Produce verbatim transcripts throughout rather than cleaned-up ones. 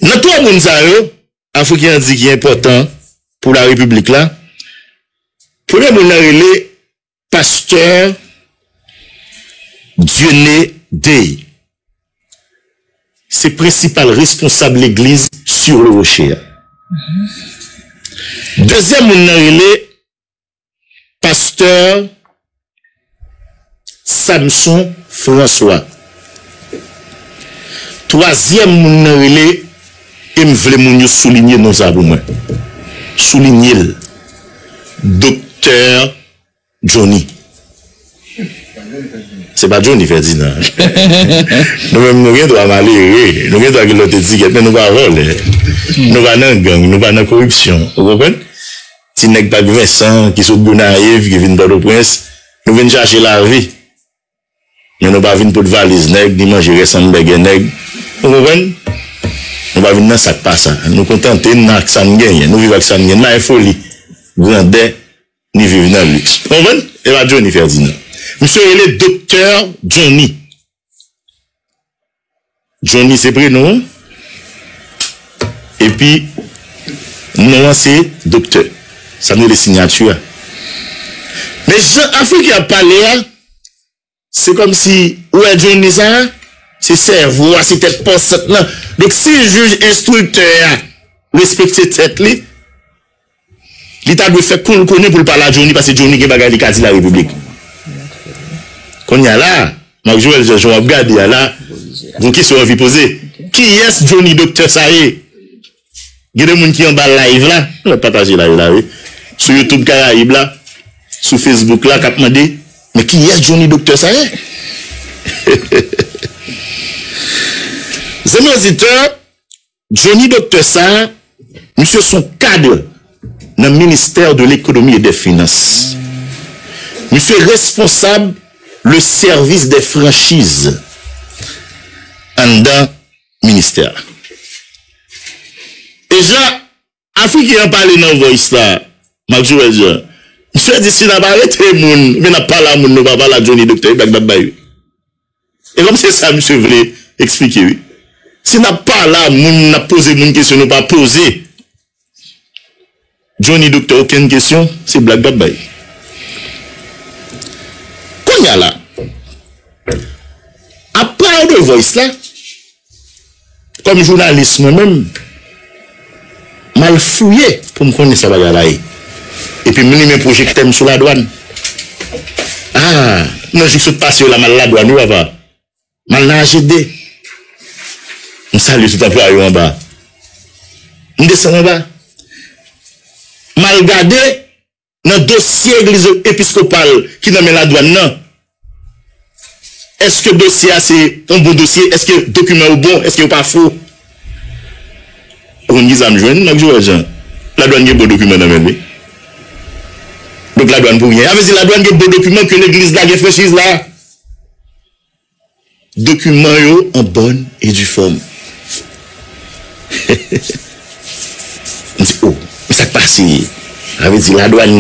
Nan twa moun sa yo, Afriken an di ki enpòtan pou la repiblik la, premye moun nan rele Pastè Dieune Day. Se prensipal responsab legliz Sur le Rocher a. Dezyèm moun nan rele Pastè Samson François. Twazyèm moun nan rele, e m vle moun yo soulinye non sa pou mwen. Soulinye l. Doktè Johnny. Se pa Johnny Ferdinand. Nou menm, nou gen dwa malere, nou gen dwa gen lòt etikèt, men nou pa vòlè. Nou pa nan gang, nou pa nan koripsyon. Ou konprann? Ti nèg Pak Vensan ki sot Gonayiv, ki vin Pòtoprens, nou vin chache lavi. Men nou pa vin pot valiz nèg, ni manje rès anbègè nèg. Ou konprann? Nou pa vin nan sa k pa sa. Nou kontante n ak sa n genyen. Nou viv ak sa n genyen. N pa gen foli, grandè, ni viv nan liks. Ou konprann? E pa Johnny Ferdinand. Misye rele Doktè Johnny. Johnny se prenon an. Epi, non an se Doktè. Sa n rele siyati a. Men jan Afriken ap pale a, se kòmsi, ou wè Johnny sa a, se sèvo a, se tèt pansant lan. Donk, si jij enstriktè a respekte tèt li, li ta dwe fè kou l konnen pou l pale a Johnny, paske Johnny gen bagay li ka di la repiblik. Kounye a la, Marc Joël Jean, jan w ap gade a la, gon kesyon w anvi poze. Kiyès Johnny Doktè sa ye? Gen de moun ki anba live la, nou mèt pataje live la, wi. Sou YouTube Karayib la, sou Facebook la, k ap mande, men kiyès Johnny Doktè sa ye? Zanmi oditè, Johnny Doktè sa, misye se yon kad nan ministè de l'économie et des finances. Misye responsab le service des franchises anndan ministè a. E jan Afriken an pale nan Voice la, Marc Joël Jean, misye di si n ap arete moun, oubyen n ap pale a moun, nou pa pale a Johnny Doktè, e blag n ap bay yo. E kòm se sa misye vle eksplike, wi. Si n ap pale a moun, n ap poze moun kesyon, nou pa poze Johnny Doktè okenn kesyon, se blag n ap bay. Kounye a la, ap pale de Voice la, kòm jounalis mwen menm, m al fouye pou m konnen sa bagay la ye. Epi m limen pwojektè m sou ladwàn. Ah, nan jou k sot pase yo la, m al ladwàn, wi, papa. M al nan H G D. M salye tout anplwaye yo anba. M desann anba. M al gade nan dosye legliz episkopal ki nan men ladwàn nan. Èske dosye a se yon bon dosye? Èske dokiman yo bon? Èske yo pa fo? Ou konn ki sa m jwenn, Marc Joël Jean? Ladwàn gen bon dokiman nan men l, wi. Donk, ladwàn pou ryen. Sa vle di ladwàn gen bon dokiman ke legliz la gen franchiz la. Dokiman yo an bòn e di fòm. M di, o, men sa k pase? Sa vle di ladwàn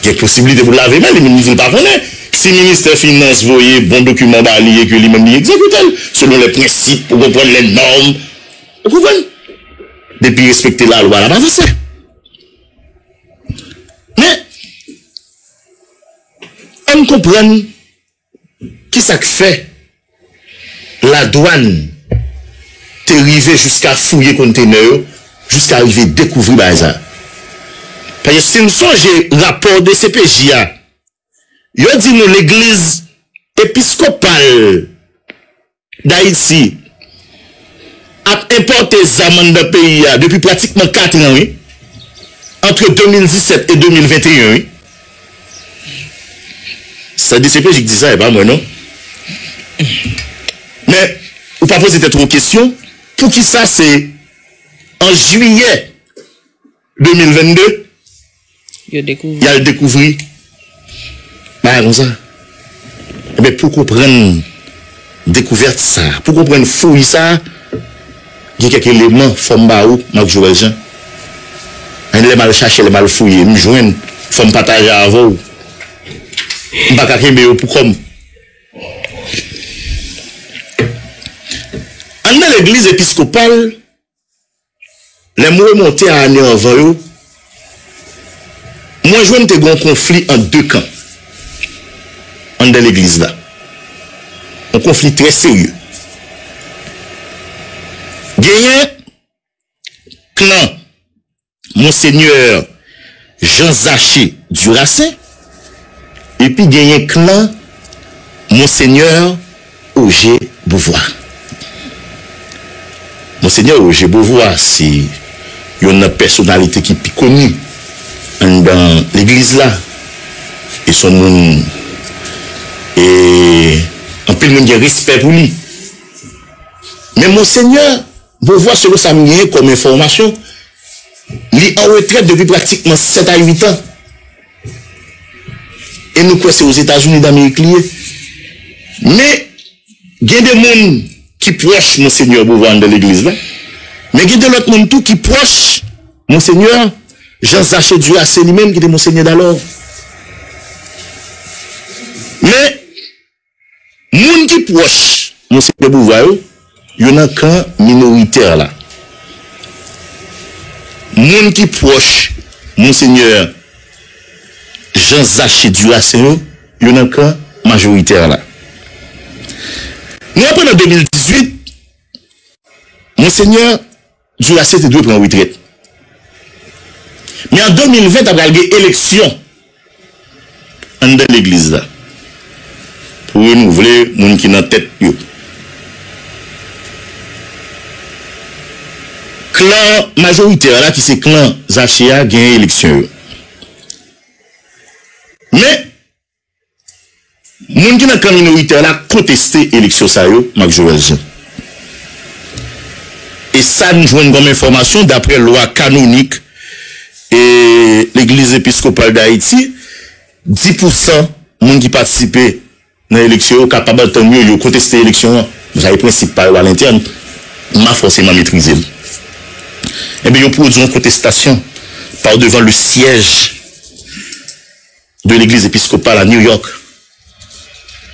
gen posiblite pou l lave men li, men li di l pa konnen. Si ministè finans voye bon dokiman ba li e ke li menm li egzekite l, selon lè prensip, ou konprann, lè nòm, ou konprann? Depi respekte lalwa, l ap avanse. Men, ann konprann ki sa k fè ladwàn te rive jiska fouye kontenè yo, jiska rive dekouvri bagay sa a? Paske si n sonje rapò D C P J a, yo di nou legliz episkopal Dayiti ap enpòte zam anndan peyi a depi pratikman kat an, wi. Antre de mil disèt e de mil venteyen, wi. Sa D C P J k di sa, e pa mwen, non. Men, ou pa poze tèt ou kesyon, poukisa se an jiyè de mil vennde, yo dekouvri, y al dekouvri bagay konsa. Ebyen, pou konprann dekouvèt sa, pou konprann fouy sa, gen kèk eleman fò m ba ou, Marc Joël Jean. Lè m al chache, lè m al fouye, m jwenn, fò m pataje avè w. M pa ka kenbe yo pou kò m. Anndan legliz episkopal, Lè m remonte a ane anvan yo, mwen jwenn te gen yon konfli ant de kan anndan legliz la. Yon konfli trè serye. Genyen klan Monsenyè Jean Zaché Duracin, epi genyen klan Monsenyè Roger Beauvoir. Monsenyè Roger Beauvoir se youn nan pèsonalite ki pi koni anndan legliz la. E se yon moun, e anpil moun gen respè pou li. Men Monsenyè Beauvoir, selon sa m genyen kòm enfòmasyon, li an retrèt depi pratikman sèt a uit an. E nou kwè se Ozetazini Damerik li ye. Men, gen de moun ki pwòch Monsenyè Beauvoir anndan legliz la, men gen de lòt moun tou ki pwòch Monsenyè Jean Zaché Duracin li menm ki te Monsenyè dalò. Men, moun ki pwòch Monsenyè Beauvoir yo, yo nan kan minoritè la. Moun ki pwòch Monsenyè Jean Zaché Duracin yo, yo nan kan majoritè la. Nou aprann an de mil dizuit, Monsenyè Duracin te dwe pran retrèt. Men an de mil ven, ta pral gen eleksyon anndan legliz la pou renouvle moun ki nan tèt yo. Klan majoritè la, ki se klan Zaché a, genyen eleksyon yo. Men, moun ki nan kan minoritè la konteste eleksyon sa yo, Marc Joël Jean. E sa n jwenn kòm enfòmasyon, daprè lwa kanonik e Legliz Episkopal d Ayiti, dis pousan moun ki patisipe nan eleksyon yo kapab antann yo, yo konteste eleksyon an. Sa e prensip pa yo alentèn, m pa fòseman metrize l. Ebyen, yo pwodui yon kontestasyon pa devan le siège de Legliz Episkopal a New York.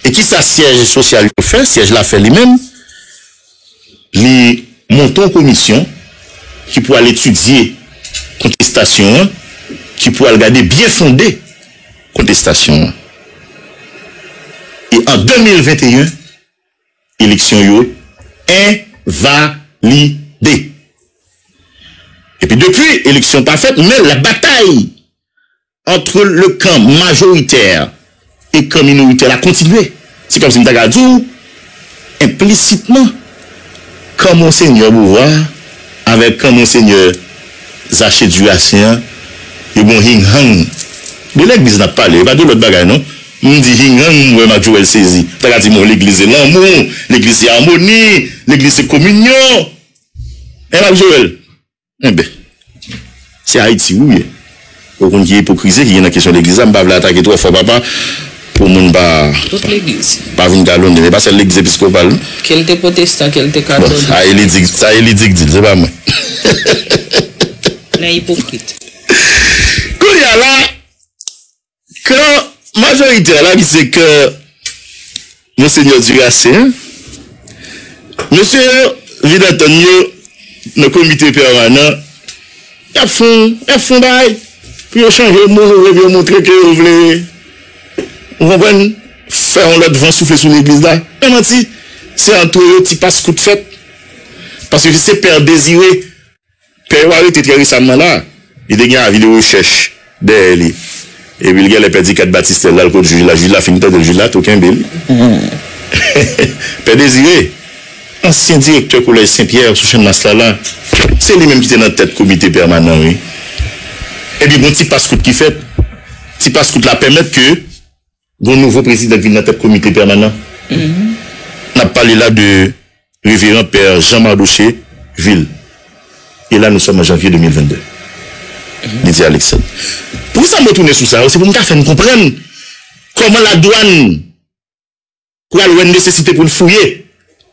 E kisa syèj sosyal yo fè, syèj la fè li menm? Li monte yon komisyon ki pou al etidye kontestasyon an, ki pou al gade byen fonde kontestasyon an. E an de mil venteyen, eleksyon yo envalide. Epi depi, eleksyon pa fèt, men labatay entre le kan majoritè e kan minoritè la kontinye. Se kòmsi m ta ka di w, enplisitman, kan Monsenyè Beauvoir avèk kan Monsenyè Zaché Duracin an, yo gen yon hing-hang. De legliz n ap pale, e pa de lòt bagay non. M di hing-hang, m wè Marc Joël sezi. M ta ka di, bon, legliz se lanmou, legliz se amoni, legliz se kominyon. Hein, Marc Joël? Enben, se Ayiti wi w ye. Ou konn ki ipokrizi ki gen nan kesyon legliz la, m pa vle atake twò fò, papa, pou moun pa, tout legliz, pa vin kalonnen, men pa sèl legliz episkopal non. Ke l te pwotestan, ke l te katolik. Bon, sa e li di, sa e li di k di l, se pa mwen. Nan ipokrit. Kounye a la, kan majoritè la ki se kan Monsenyè Duracin, mesye yo vin antann yo nan komite pèmanan, y ap fè, y ap fè yon bagay pou yo chanje moun, oubyen pou yo montre ke yo vle, ou konprann, fè yon lòt van soufle sou legliz la. Men manti, se antre yo ti paskout fèt. Paske se Pè Dezire, pè yo arete trè resaman la, li te gen avi de rechèch dèyè li. Epi l genlè pèdi kat batistèl la, l kot jij la, jij la fin tande l, jij la tou kenbe l. Pè Dezire, ansyen direktè kolèj Sen Pyè sou Channmas la la, se li menm ki te nan tèt komite pèmanan wi. Epi gon ti paskout ki fèt, ti paskout la pèmèt ke gon nouvo prezidan k vin nan tèt komite pèmanan. N ap pale la de Reveran Pè Jean Mardoché Vil. Et là, nous sommes en janvier deux mille vingt-deux. Li di Alexandre. Poukisa m retounen sou sa? Se pou m ka fè n konprann kòman ladwann pral wè nesesite pou l fouye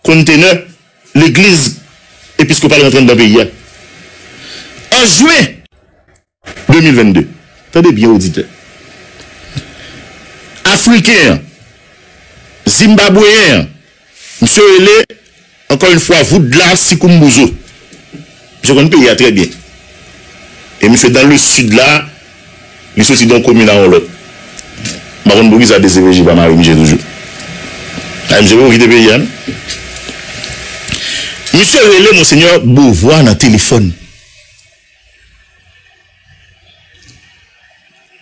kontenè legliz episkopal rantre anndan peyi a. An jen de mil vennde. Tande byen, oditè. Afriken an, Zimbabweyen an, misye rele, ankò yon fwa, Voudla Sikoumbuzo. Misye konn peyi a trè byen. E misye dans le sud la, li soti de yon komin a yon lòt. M pa konn poukisa D C P J pa mare misye toujou. A, misye poko kite peyi a, non. Misye rele Monsenyè Beauvoir nan telefòn.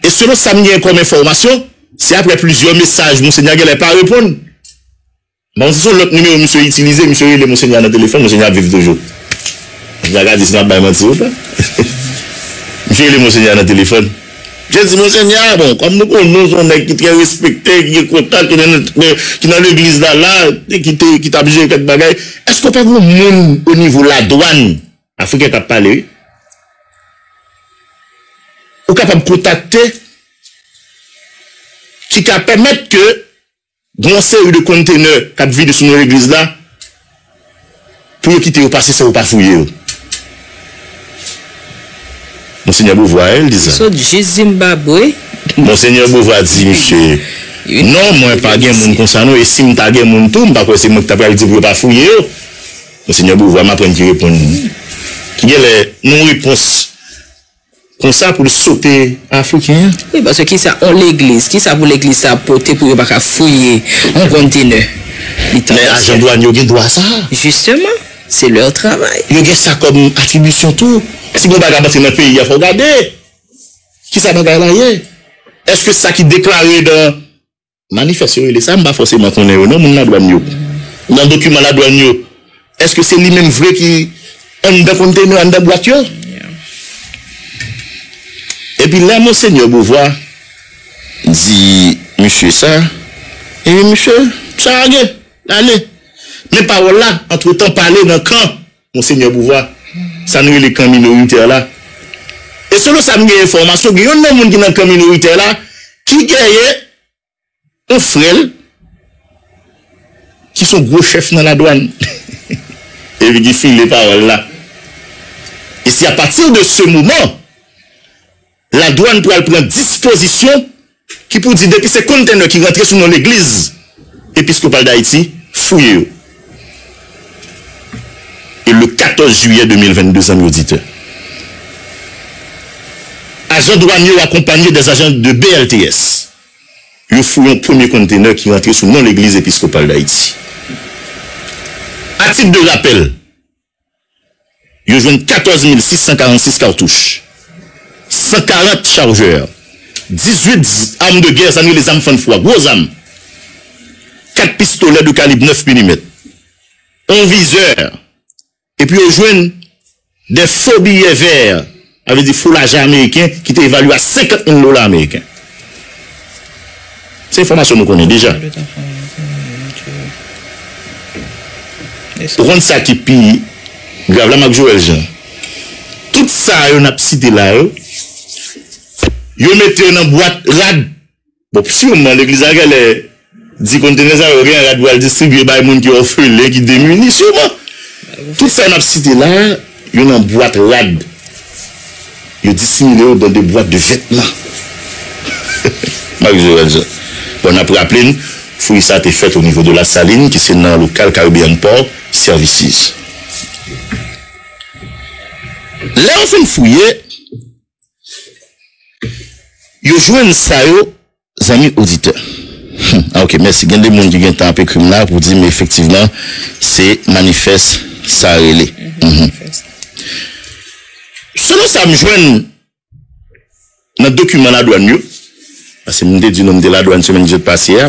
E selon sa m gen kòm enfòmasyon, se aprè plizyè mesaj Monsenyè genlè pa reponn. Bon, se yon lòt nimewo misye itilize, misye rele Monsenyè nan telefòn, Monsenyè ap viv toujou. Monsenyè ka di si m ap bay manti ou pa. Misye rele Monsenyè nan telefòn. Misye di, Monsenyè, bon, kòm nou konnen w se yon nèg ki trè respekte, ki gen kontak, ki nan, ki nan legliz la, la, e ki te, ki t ap jere kèk bagay, èske w pa gen yon moun o nivo ladwàn, afriken k ap pale, wi, ou kapab kontakte, ki ka pèmèt ke gen yon seri de kontenè k ap vini sou non legliz la, pou yo kite yo pase san yo pa fouye yo. Monsenyè Beauvoir, wi, l di sa. Sot jis Zimbabwe. Monsenyè Beauvoir di misye, non, mwen pa gen moun konsa non, e si m ta gen moun tou, m pa kwè se mwen ki ta pral di pou yo pa fouye yo. Monsenyè Beauvoir, m aprann ki reponn. Ki genlè, nan yon repons konsa pou l sote Afriken an. Wi, paske kisa yon legliz, kisa pou legliz sa ap pote pou yo pa ka fouye yon kontenè? Li tan Men ajan dwàn yo gen dwa sa. Justement, c'est leur travail. Yo gen sa kòm atribisyon tou. Si gon bagay ap antre nan peyi a, fò w gade kisa bagay la ye. Èske sa ki deklare nan manifès yo rele sa, m pa fòseman konnen yo non, moun ladwàn yo. Nan dokiman ladwàn yo, èske se li menm vre ki anndan kontenè, anndan bwat yo? Epi lè Monsenyè Beauvoir di misye sa, epi misye, sa a gen, l ale. Men pawòl la, antretan, pale nan kan Monsenyè Beauvoir, sa nou rele kan minoritè la. E selon sa m gen enfòmasyon, gen youn nan moun ki nan kan minoritè la, ki genyen yon frè l ki se yon gwo chèf nan ladwàn. Epi ki file pawòl la. E se apati de se moman, ladwàn pral pran dispozisyon ki pou di depi se kontenè ki rantre sou non legliz episkopal Dayiti, fouye yo. E le katòz jiyè de mil vennde, zanmi oditè, ajan dwàn yo akonpanye de ajan de B L T S. Yo fouye yon premye kontenè ki rantre sou non legliz episkopal Dayiti. A tit de rapèl, yo jwenn katòz mil sis san karannsis katouch, san karant chajè, dizuit z-, armes de guerre, sa nou rele zam fann fwa, gwo zam, kat pistolè de kalib nèf milimèt, yon vizè, epi yo jwenn de fo biyè vè, sa vle di fo lajan ameriken, ki te evalye a senkant mil dola ameriken. Se enfòmasyon nou konnen deja. Ou konn sa ki pi grav la, Marc Joël Jean? Tout sa yo n ap site la yo, yo mete yo nan bwat rad. Bon, siman legliz la genlè di kontenè sa yo gen rad pou al distribye bay moun ki òfelen, ki demini, siman. Tout sa n ap site la, yo nan bwat rad. Yo disimile yo dans des boîtes de vêtements. Marc Joël Jean. Bon, n ap raple n, fouye sa te fèt o nivo de Lasalin, ki se nan lokal Caribbean Port Services. Lè yo fin fouye, yo jwenn sa yo, zanmi oditè. Hmm, ah, ok, mèsi. Gen de moun ki gentan ap ekri m la pou di m efektivman se manifès sa rele. Mhm. Selon sa m jwenn nan dokiman ladwàn yo, paske m te di nou m te ladwàn semèn ki sot pase a,